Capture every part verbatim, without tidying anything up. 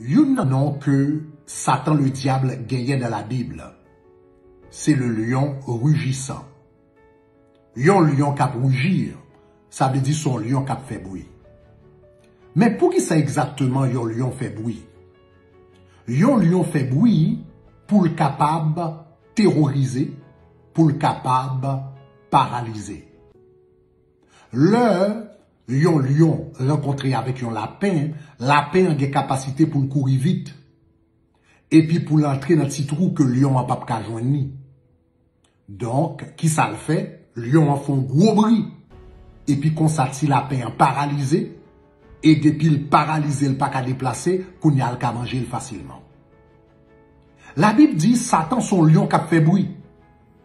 Youn nan non ke Satan le diable genyen nan Labib, se le lion rugissant. Yon lyon k ap ruji, sa vle di se yon lyon k ap fè bri. Men poukisa egzakteman yon lyon fè bri? Yon lyon fè bri pou l kapab teworize, pou l kapab paralize. Lè yon lyon rankontre avèk yon lapen, lapen an gen kapasite pou l kouri vit, epi pou l antre nan ti twou ke lyon an p ap ka jwenn li. Donk, kisa l fè? Lyon an fè yon gwo bri. Epi konsa ti lapen an paralize, e depi l paralize, l pa ka deplase, kounye a l ka manje l fasilman. Labib di Satan se yon lyon k ap fè bri.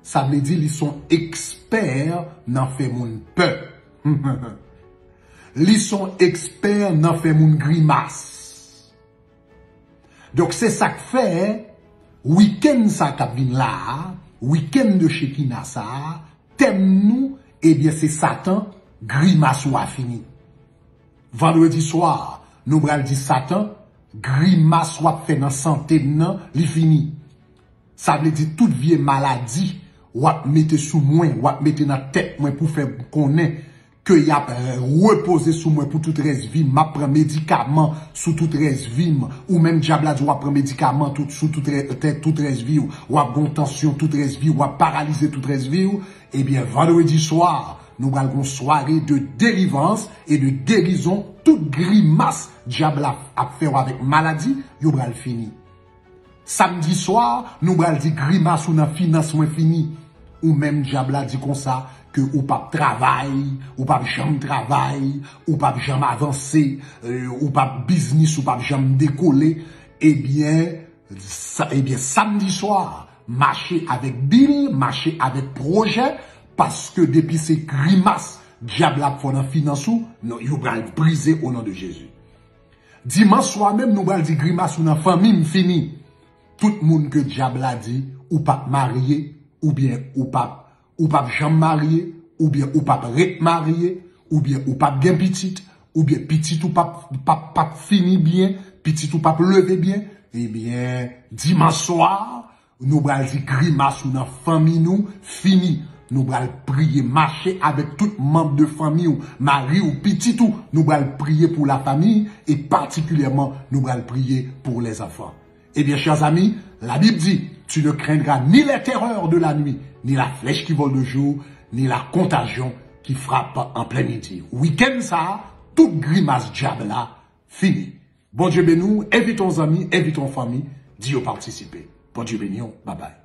Sa vle di li se yon ekspè nan fè moun pè. Li se yon ekspè nan fè moun grimas. Donk se sa k fè wikenn sa k ap vin la a, wikenn de Chekina sa a, tèm nou, ebyen se Satan, grimas ou a fini. Vandredi swa, nou pral di Satan, grimas w ap fè nan sante m nan, li fini. Sa vle di tout vye maladi w ap mete sou mwen, w ap mete nan tèt mwen pou fè m konnen ke y ap repoze sou mwen pou tout rès vi m, m ap pran medikaman sou tout rès vi m, ou menm dyab la di w ap pran medikaman tout, sou tout rè-, tè-, tout rès vi w, w ap gon tansyon tout rès vi w, w ap paralize tout rès vi w, ebyen vandredi swa, nou pral gon sware de delivrans e de gerizon, tout grimas dyab la ap fè w avèk maladi, yo pral fini. Samdi swa, nou pral di grimas ou nan finans mwen fini. Ou menm dyab la di konsa ke ou p ap travay, ou p ap janm travay, ou p ap janm avanse, eh, ou p ap biznis, ou p ap janm dekole. Ebyen, sa, ebyen, samdi swa, mache avèk bil, mache avèk pwojè, paske depi se grimas dyab la ap fè nan finans ou, non, yo pral brize o non de Jezi. Dimanch swa menm, nou pral di grimas ou nan fanmi m fini. Tout moun ke dyab la di, ou p ap marye, oubyen ou p ap, ou p ap janm marye, oubyen ou p ap ret marye, oubyen ou p ap gen pitit, oubyen pitit ou p ap, p ap, p ap fini byen, pitit ou p ap leve byen, ebyen, dimanch swa, nou pral di grimas ou nan fanmi nou fini. Nou pral priye, mache avèk tout manm de fanmi w, mari w, pitit ou. Nou pral priye pou lafanmi e patikilyèman nou pral priye pou lèzanfan. Ebyen, chè zanmi, Labib di, tu ne craindras ni les terreurs de la nuit, ni la flèche qui vole de jour, ni la contagion qui frappe en plein midi. Wikenn sa a, tout grimas dyab la fini. Bondye beni w, envite yon zanmi, envite yon fanmi, di yo patisipe. Bondye beni w, babay.